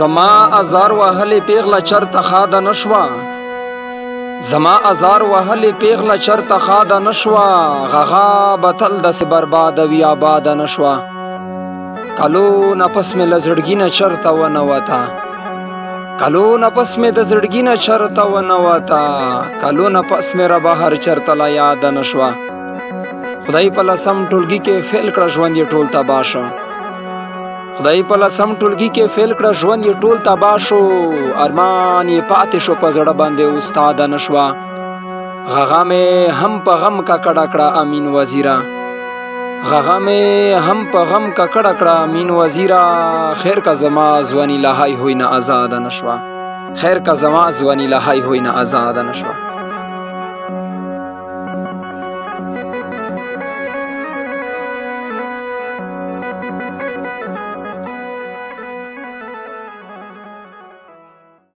زما ازار وهلې پیغله چرته ښاده نه شوه، زما ازار وهلې پیغله چرته ښاده نه شوه، غغا به تل داسې برباده وي آباده نه شوه. کلو نه پس مې له زړګي نه چرته ونه وته، کلو نه پس مې د زړګي نه چرته ونه وته، کلو نه پس مې ربهر چرته لا یاده نه شوه. خدای په لسم ټولګي کې فیل کړه ژوند یې ټول تباه شو، خدای په لسم ټولګي کې فیل کړه ژوند یې ټول تباه شو، ارمان یې پاتې شو په زړه باندې استاده نه شوه. غغا مې هم په غم ککړه کړه امین وزیره، غغا مې هم په غم ککړه کړه امین وزیره، خیر که زما ځواني له های هوی نه ازاده نه شوه، خیر که زما ځواني له های هوی نه ازاده نه شوه.